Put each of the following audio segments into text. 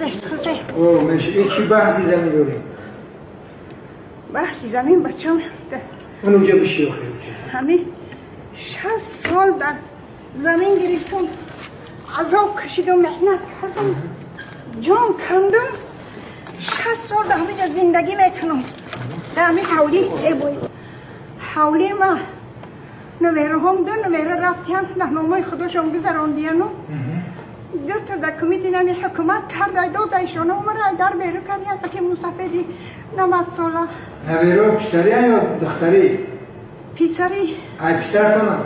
Дашт. О, меш, ин чӣ баҳси замин дорем? Баҳси замин, бачам. Он уҷа биши охир. Ҳамин 60 сол дар замин гирифтам, азоб кашидам, меҳнат кардам, ҷон кандам. 60 сол дар ҳамиҷа зиндагӣ мекунам, дар ҳамин ҳавлӣ. Эбой, ҳавли ма навераҳом, ду навера рафтиян, дар номои худошон гузарондияну дута документи нами ҳукумат карда додаишона, мара дар беру кардиян, қати мусафеди 90 сола. Наверо писариян ё духтарӣ? Писари. Ай, писартона?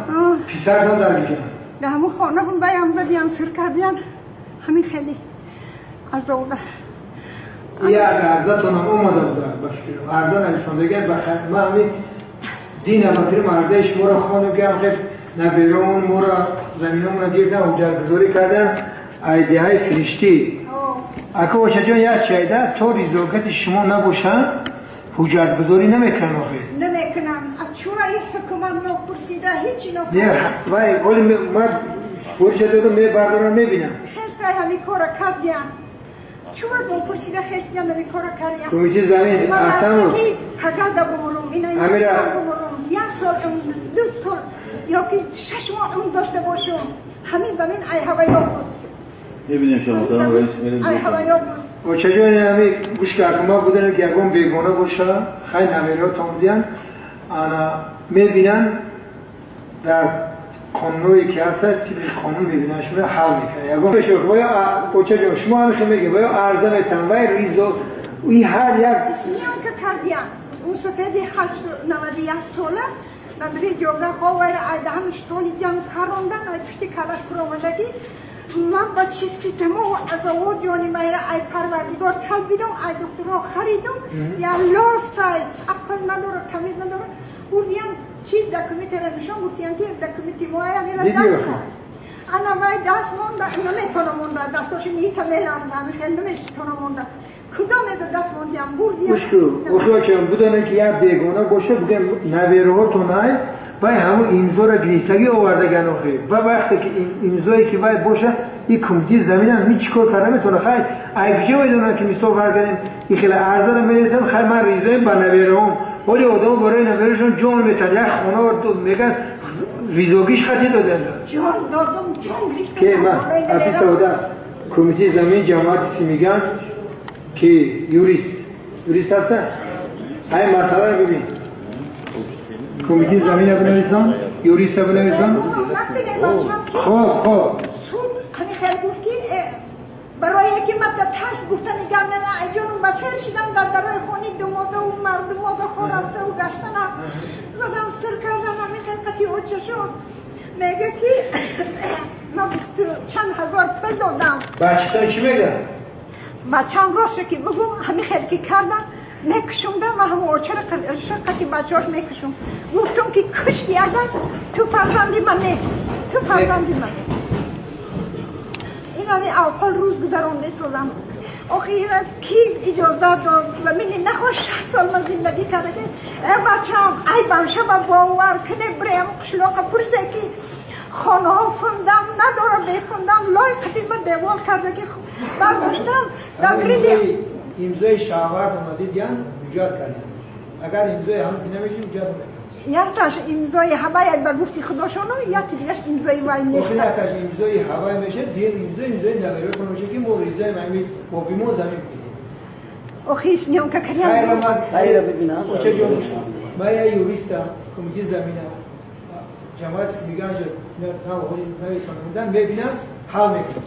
Писартон дар куҷо? Дар ҳамун хона буд, баям задиян, сур кардиян. Ҳамин хеле азоба. Як арзатонам омада буда, ба фикрам арза нависондагиан. Ма ҳамин дина, ба фикрам, арзаи шуморо хондам, ки ҳам хел набераон моро заминомона гирифтан, ҳуҷҷатгузорӣ кардан, айдиҳаи фириштӣ. Ака, очаҷон, як чайда то ризокати шумо набошанд, ҳуҷҷатгузорӣ намекунанд охир. Намекунам. Чура ҳукумат нопурсида, ҳечи. Не, вай оли ма супориша додам, мебардорам, мебинам. Хестай ҳами кора кардиян. Чура нопурсида хестиян, ҳами кора кардиян. Кумитаи замин Ахтамов. Пагада бумурум, ина бумурум, як сол, 2 сол ёки 6 моҳ умр дошта бошум, ҳамин замин ай ҳаваё буд. Мебинем шумо. Ай ҳаваё буд. Очаҷон, ҳами гӯш кард, ма будем, ки ягон бегона боша, хай, намератон будиян, ана мебинан, дар қонуное ки ҳаста, тибқи қонун мебинан, шумо ҳал мекунад. Ягон очаҷон, шумо ҳами хел мегӯед, ваё арза метан, вай ризо и ҳар як. Съёмка кардиян. Мусафеди 91 сола дар ҷога ховайра айдаҳамиш соли ҷанг карондан, ай пушти калаш буромадагӣ. Ман ба чи ситаму азовот ҷони майра ай Парвардигор талбидам, ай духтурҳо харидам. Я лосай, ақл надора, тамиз надора. Бурдиям, чи документера нишон, гуфтиям, ки документи моя мера даст мон. Ана вай даст монда, наметона монда, дастоши нита меларза, хел наметона монда. Кудо медо даст мондиям, бурдиям. Гӯш ку, охиочам, будане ки як бегона боша, бугем навераҳотон, ай вай ҳамун имзоро гирифтагӣ овардаган охир. Ва вақте ки имзое ки вай боша, и кумитаи заминам ҳеҷ кор карда метавона. Хай, ай куҷо медонам, ки мисол баргардем, и хеле арзаро менависам, хай, ман ризоем ба навераҳом. Оли одамо барои наверашон ҷон метан, як хона меган, ризогиш хати доданд. Ҷон додум, ҷон гирифтам. Ки ман апи савода кумитаи замин ҷамоати Симиган, ки юрист ҳастанд, ҳай масъаларо бибин, кумитаи замина бинависон, юриста бинависон. Хоб. Суд ҳамин хел гуфт, ки барои яке ман тарс гуфтани гап нана, айҷонум ба сер шидам, дар дарои хони думодаву мардумода хо рафтаву гаштана задам, сир кардам. Ҳамин хел қати очашон мега, ки ман бисту чанд ҳазор пул додам. Бачатон чӣ мега? Бачаам, ростро ки бигӯм, ҳамин хел ки кардам, мекушумда, ма ҳамон очара қати бачаҳош мекушум. Гуфтум, ки кушти, агар ту фарзанди ман не, ту фарзанди ман не. Ин ҳами аввал рӯз гузаронда созам. Охира ки иҷозат дод замини нахост? 60 сол ман зиндагӣ карда. Э, бачаам, ай бамшаба бовар кне, бирем қишлоқа, пурсе, ки хонаҳо фундам надора, бефундам лой қати ма девол кардаги бардоштам дар гриди. Имзои шавҳартона дидян, ҳуҷҷат кардем. Агар имзои ҳам ки намеши, ҳуҷҷат намекард. Якташ имзои ҳавай ба гуфти худошоно, яки дигаш имзои вай нест. Охир якташ имзои ҳавай мешад, дигар имзои наверотон мешад, ки мо ризоем, ҳами боби мо замин бигирем. Охи съёмка кардям. Хайра, ман Хайра, бибинам. Очаҷон, ман я юристам, кумитаи замина ҷамоати Симиганҷа нависонамудан, мебинам, ҳал мекунам.